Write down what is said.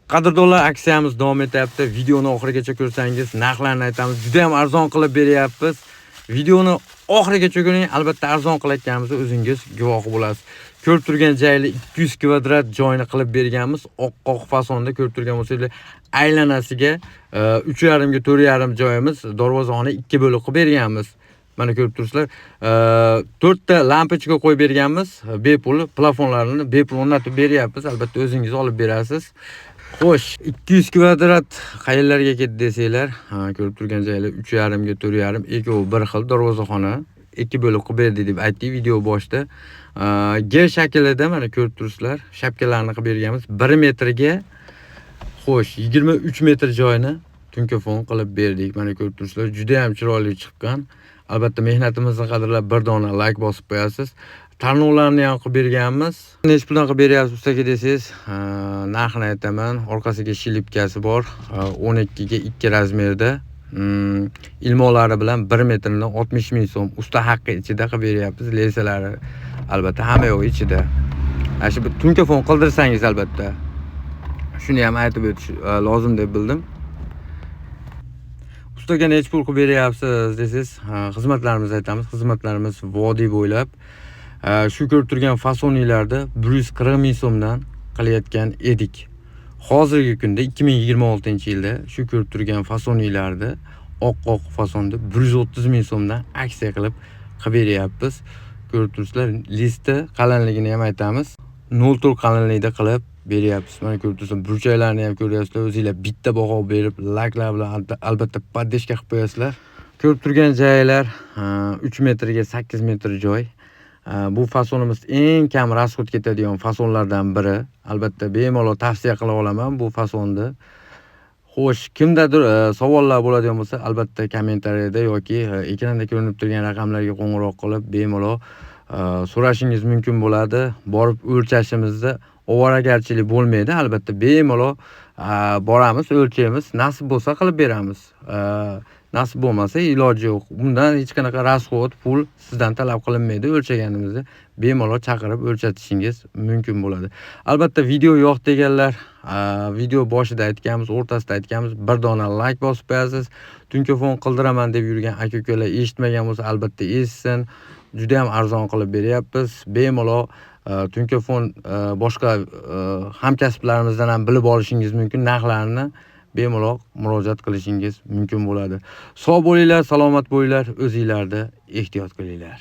Qadrdonlar, aksiyamiz davom etyapti. Videoni oxirigacha ko'rsangiz, narxlarni aytamiz. Juda ham arzon qilib beryapmiz. Videoni oxirigacha ko'ring, albatta arzon qilayotganimizni o'zingiz guvohi bo'lasiz. Ko'rib turgan joyli 200 kvadrat joyni qilib berganmiz. Oq-qoq fasonda ko'rib turgan bo'lsanglar, aylanasiga 3,5 ga 4,5 joyimiz, darvozani 2 bo'lib qilib berganmiz. Mana ko'rib turibsizlar, 4 ta lampochka qo'yib berganmiz, bepul plafonlarini bepul o'rnatib beryapmiz. Albatta o'zingiz olib berasiz. Xo'sh, 200 kvadrat qayerlarga ketdi desanglar, ha, ko'rib turgan joylar 3,5 ga 4,5, ikkovi bir xil darvozaxona, 2 bo'lib qilib berdik deb aytdik video boshida. G shaklida mana ko'rib turibsizlar, shapkalarni qilib berganmiz. 1 metrga, xo'sh, 23 metr joyni tunkafon qilib berdik. Mana ko'rib turibsizlar, juda ham chiroyli chiqqan. Albatta mehnatimizni qadrlab bir dona like bosib qo'yasiz. Tarnovlarni ham qilib berganmiz. Necha puldan qilib beryapsiz ustaga desangiz, narxini aytaman. Orqasiga shilipkasi bor, 12 ga 2 razmerda. Ilmoqlari bilan 1 metrini 60 ming so'm usta haqqi ichida qilib beryapmiz. Lesalari albatta hamma yo'q ichida. Ana shu bir tunkafon qildirsangiz albatta. Shuni ham aytib o'tish lozim deb bildim. Ustaga necha pul qilib beryapsiz desangiz, xizmatlarimizni aytamiz. Xizmatlarimiz vodiy bo'ylab shu ko'rib turgan fasoniylarda 140 ming so'mdan qilayotgan edik. Hozirgi kunda 2026-yilda shu ko'rib turgan fasoniylarda oq-oq fasonda 130 ming so'mdan aksiya qilib qilib beryapmiz. Ko'rib turibsizlar, listi qalinligini ham aytamiz. 0,4 qalinlikda qilib beryapmiz. Mana ko'rib turibsizlar, burchaklarni ham ko'ryapsizlar. O'zinglar bitta baho berib, laklar bilan albatta поддержка qilib qo'yasizlar. Ko'rib turgan joylar 3 metrga 8 metr joy. Bu fasonimiz eng kam расход ketadigan fasonlardan biri. Albatta bemalol tavsiya qila olaman bu fasonni. Xo'sh, kimdadir savollar bo'ladigan bo'lsa, albatta kommentariyada yoki ekranda ko'rinib turgan raqamlarga qo'ng'iroq qilib bemalol so'rashingiz mumkin bo'ladi. Borib o'lchashimizda ovoragarchilik bo'lmaydi. Albatta bemalol boramiz, o'lchaymiz. Nasib bo'lsa qilib beramiz. Nasib bo'lmasa iloji yo'q. Bundan hech qanaqa расход, pul sizdan talab qilinmaydi. O'lchaganimizda bemalol chaqirib o'lchatishingiz mumkin bo'ladi. Albatta video yoqdi deganlar, video boshida aytganmiz, o'rtasida aytganmiz, bir dona like bosib qo'yasiz. Tunkafon qildiraman deb yurgan aka-ukalar eshitmagan bo'lsa, albatta eshitsin. Juda ham arzon qilib beryapmiz. Bemalol tunkafon boshqa hamkasblarimizdan ham bilib olishingiz mumkin narxlarni. Bemalol murojaat qilishingiz mumkin bo'ladi. Sog' bo'linglar, salomat bo'linglar, o'zinglarni ehtiyot qilinglar.